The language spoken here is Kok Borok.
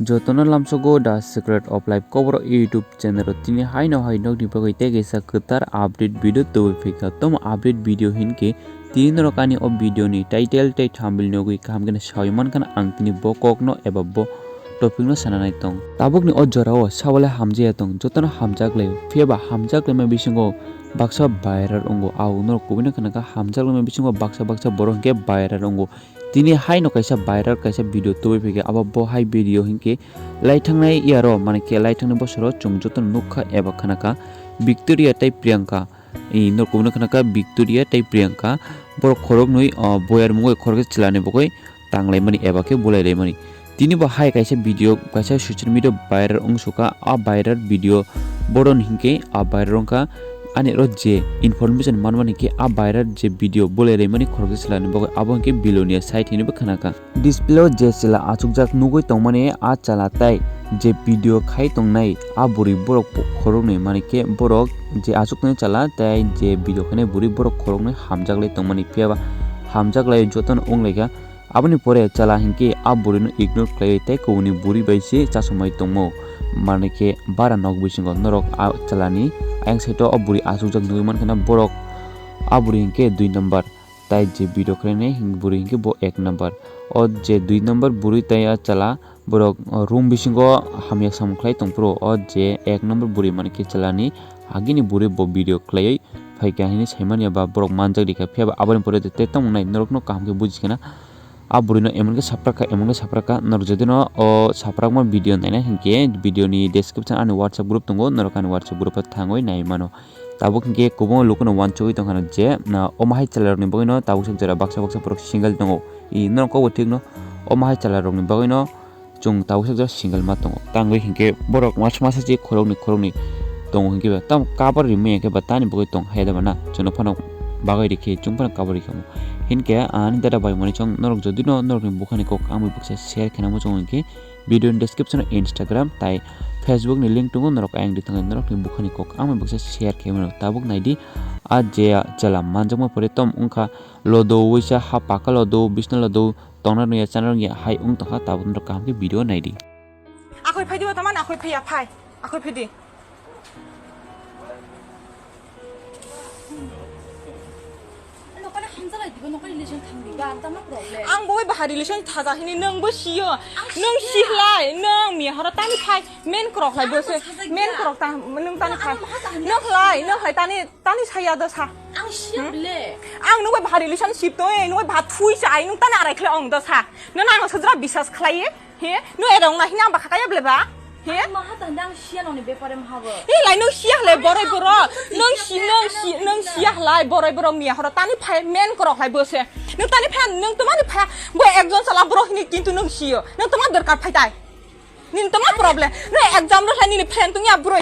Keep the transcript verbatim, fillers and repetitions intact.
Jotono lamsogo The Secret of Life Kokborok YouTube channel o tini haino hai nokni bagwi tei kaisa kwtal update video tubui phaikha. Tomo update video hinkhe tini norok ani o video ni title tei thumbnail nugwi kaham khe sawi mankha ang tini bo kokno eba bo topic no sananai tong. Tabukni o jorao sabole hamjaya tong, jotono hamjak laio. Phiyaba hamjak laima bisingo baksa viral wngo. Au norok kubui no khna kha, hamjak laima bisingo baksa baksa borok hinkhe viral wngo. Tini haino kaisa viral kaisa video tubui phaikha, abo bo hai video hinkhe laithangnai yaro, mane khe laithangnai bosoro chwng jotono nukha eba khna kha Victoria tei Priyanka. I norok kubui no khna kha Victoria tei Priyanka, borok khoroknwi, o, boyar mungwi khoroksa chwlani bagwi tanglaimani eba khe bulairaimani. Tini bo hai kaisa video kaisa social media viral wngsukha, a viral video boron hinkhe a viral wngkha ani oro je information manmani khe a viral je video bulairaimani khoroksa chwlani bagwi abo hinkhe Belonia site hinwi bo khna kha. Display o je chwla achukjak nugwi tongmani a chwla tei je video khai tongnai a bwrwi borok khoroknwi, mani khe borok je achuknai chwla tei je video khainai bwrwi borok khoroknwi hamjak lai tongmani, phiyaba hamjak lai jotono wng lai kha. Aboni pore chwla hinkhe a bwrwino ignore khlaiwi tei kubuni bwrwi bai se chasomai tongmo, mani khe bara nok bisingo norok a chwlani ayang side o bwrwi achukjak nugwi mankha na borok a bwrwi hinkhe dui number. Tai je video khlainai hing-, bwrwi hinkhe bo ek number. O je dui number bwrwi tai a chwla borok, o, room bisingo hamya samung khlai tongphuru, o je ek number bwrwi mani khe chwlani agini bwrwi bo video khlaiwi phaikha hinwi saimanya ba borok manjak rikha. Phiyaba aboni pore tei tongmung nai norokno kaham khe bujikhana. A bwrwino emon khe saprak kha, emon khe saprak kha, norok jodi no o saprakma video naina hinkhe video ni description ani WhatsApp group tongo, norok ani WhatsApp group o thangwi nai mano. Tabuk hinkhe kwbangma lukuno uansugwi tongkha je, na, omo hai chwlairokni bagwino tabuk sak jora baksa baksa borok single tongo. I norok kokbo thikno, omo hai chwlairokni bagwino chwng tabuk sak jora single ma tongo. Tangwi hinkhe borok masa masa je khoroknwi khoroknwi tongo hinkhe ba tamo cover rimwi hinkhe ba tani bagwi tong hai da ba na, chwngno phano bagwi rikhe chwng phano cover rikha. Hinkhe ani dada bai mani chwng norok jodi no norokni bukhani kok ang bai baksa share khe nangma chwng hinkhe video ni description o Instagram tai Facebook ni link tongo, norok ayang di thangwi norokni bukhani kok ang bai baksa share khe mano. Tabuk naidi, a je chwla manjakma pore tom wngkha lodo, uisa ha paka lodo, bisna lodo, tongna nungya chana nungya hai wng tongkha, tabuk norok kaham khe video naidi. Akhoi phai di, o taman akhoi phai ya, phai. Akhoi phai di. Nokani hamjalai digo, nokani relation thang digo, ang tamo problem. Ang bo bai baha relation thaja hini, nwng bo siyo. Ang Nwng siya. Sihlai, nwng miya horo tani phai, men krok lai bo se, Ang sajak men ya. Krok ta, nwng tani phai. Ang maha kaham Nwng ya. Lai, nwng lai tani, tani saya da sa. Ang siya Hmm? Bile. Ang nwng bai baha relationship to, eh, nwng bai baha thui sa, ai nwng tani arai khle ong da sa. Nwng ang sajra bisas khlai, eh. He, no era ongna hini ang bakha kaya ble ba? He? Maha tanda ang siya noni bepare maha bo. He, lai no siya le borai boro. Nang si, nang si, nang siya lai borai boro miya horo tani phai men korok lai bo se. Nang tani phai, nang tama ni phai. Bo ekjon sala boro hini kintu nang siyo. Nang tama dorkar phai tai. Nin tama problem. No exam ro nini friend tungya boro.